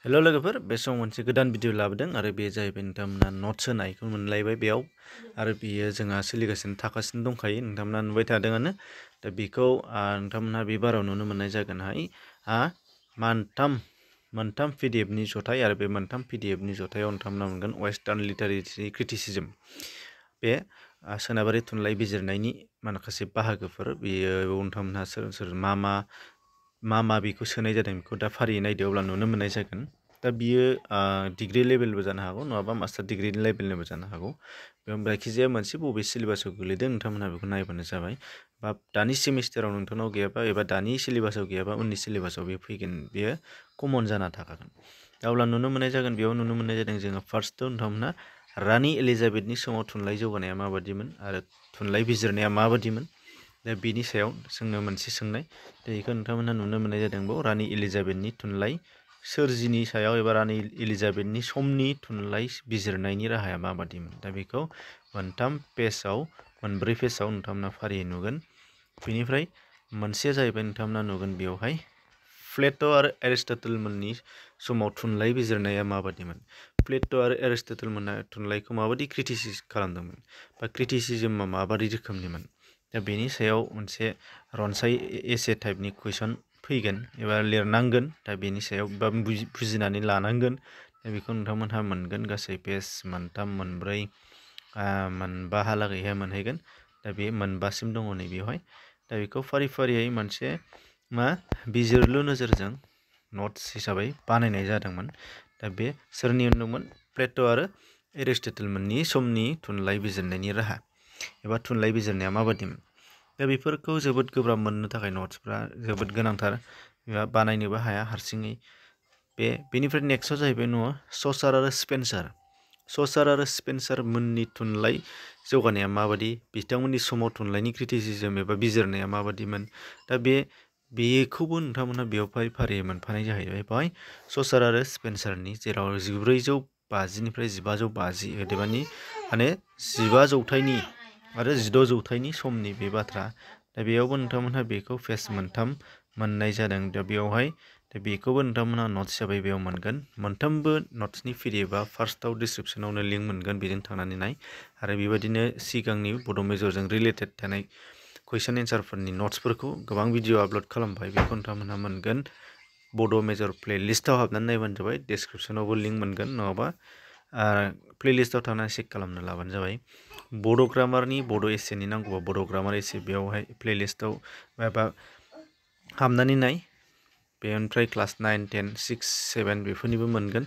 हेल' लोगोफोर बे समाव मोनसे गोदान भिडिअ लाबोदों आरो बे जाहैबाय नोंथांमोना नट्स होनायखौ मोनलायबाय बेयाव आरो बियो जोंहा सोलिगासिनो थागासिनो दंखायो नोंथांमोना नुबाय थादोंआनो दा बेखौ नोंथांमोना बे बाराव नुनो मोननाय जागोनहाय मोनथाम पिडिएफनि जथाय आरो बे मोनथाम पिडिएफनि जथायाव नोंथांमोना मोनगोन वेस्टार्न लिटारेचि क्रिटिसिजम बे सोनाबारि थुनलाइ बिजिरनायनि माखासे बाहागोफोर बेयो नोंथांमोनहा सोर मा बेखौ सोनाय जादों बेखौ दा फारियै नायदो अब्ला नुनो मोननाय जागोन दा बियो डिग्री लेभेलबो जानो हागौ नङाबा मास्टार डिग्री लेभेलनिबो जानो हागौ बेयाव जायखिजाया मोनसे बबे सिलेबासाव गोलैदों नोंथांमोनहा बेखौ नायबानो जाबाय बा दानि सेमिस्टाराव नोंथांनाव गैयाबा एबा दानि सिलेबासाव गैयाबा उननि सिलेबासाव बे फैगोन बेयो कमन जाना थाखागोन अब्ला नुनो मोननाय जागोन बेयाव नुनो मोननाय जादों जोङो फार्स्टआव नोंथांमोनहा रानि एलिजाबेथनि समाव थुनलाइ जौगानाया माबादिमोन आरो थुनलाइ बिजिरनाया माबादिमोन दा बिनि सायाव जोंनो मोनसे सोंनाय दा बेखौ नोंथांमोनहा नुनो मोननाय जादों बाव रानि एलिजाबेथनि थुनलाइ सोरजिनि सायाव एबा रानि एलिजाबेथनि समनि थुनलाइ बिजिरनायनि राहाया माबादिमोन दा बेखौ मोनब्रै पेजाव नोंथांमोना फारियै नुगोन बेनिफ्राय मोनसेया जाहैबाय नोंथांमोना नुगोन बेवहाय प्लेट' आरो एरिस्टटल मोननि समाव थुनलाइ बिजिरनाया माबादिमोन प्लेट' आरो एरिस्टटल मोनना थुनलाइखौ माबादि क्रिटिसाइज खालामदोंमोन बा क्रिटिसिजमा माबादि रोखोमनिमोन दा बेनि सायाव मोनसे रनसाय एसे टाइपनि कुइसन फैगोन एबा लिरनांगोन दा बेनि सायाव बा बुजिनानै लानांगोन दा बेखौ नोंथांमोनहा मोनगोन गासै पेज मोनथाम मोनब्रै मोनबाहालागैहाय मोनहैगोन दा बे मोनबासिम दङ नै बेवहाय दा बेखौ फारि फारियै मोनसे बिजिरलु नोजोरजों नट्स हिसाबै बानायनाय जादोंमोन दा बे सोरनि होनदोंमोन प्लेट' आरो एरिस्टटल मोननि समनि थुनलाइ बिजिरनायनि राहा एबा थुनलाइ बिजिरनाया माबादिमोन दा बेफोरखौ जोबोद गोब्राब मोननो थाखाय नट्सफ्रा जोबोद गोनांथार बानायनोबो हाया हारसिङै बेनिफ्राय नेक्स्टआव जाहैबाय न'आव ससार आरो स्पेन्सार मोननि थुनलाइ जौगानाया माबादि बिथांमोननि समाव थुनलाइनि क्रिटिसिजम एबा बिजिरनाया माबादिमोन दा बेखौबो नोंथांमोनहा बेयाव फारियै मोनफानाय जाहैबाय बेवहाय ससार आरो स्पेन्सारनि जेराव 1450निफ्राय 1550 अदेबानि 15 जौथाइनि आरो 16 जौथाइनि समनि बे बाथ्रा दा बेयावबो नोंथांमोनहा बेखौ पेज मोनथाम मोननाय जादों दा बेयावहाय दा बेखौबो नोंथांमोनहा नट्स हिसाबै बेयाव मोनगोन मोनथामबो नट्सनि पिडिएफआ फार्स्टआव डिसक्रिपसनावनो लिंक मोनगोन बेजों थांनानै नाय आरो बेबायदिनो सिगांनि बड' मेजरजों रिलेटेड थानाय कुइसन एन्सारफोरनि नट्सफोरखौ गोबां भिडिअ आपल'ड खालामबाय बेखौ नोंथांमोनहा मोनगोन बड' मेजर प्लेलिस्टआव हाबनानै नायबानो जाबाय डिसक्रिपसनावबो लिंक मोनगोन नङाबा प्लेलिस्टआव थांनानै चेक खालामनो लाबानो जाबाय बड' ग्रामारनि बड' एसेनि नांगौबा बड' ग्रामार एसे बेयावहाय प्लेलिस्टआव माबा हाबनानै नाय बेनिफ्राय क्लास 9, 10, 6, 7 बेफोरनिबो मोनगोन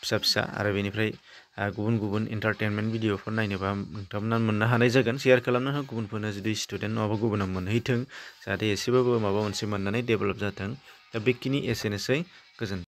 फिसा आरो बेनिफ्राय गुबुन इन्टारटेनमेन्ट भिडिअफोर नायनोबा नोंथांमोना मोननो हानाय जागोन शेयार खालामनो हो गुबुनफोरनो जुदि स्टुडेन्ट नङाबा गुबुनाव मोनहैथों जाहाथे एसेबाबो माबा मोनसे मोननानै डेभेलप जाथों दा बेखिनि एसेनोसै गोजोन्थों।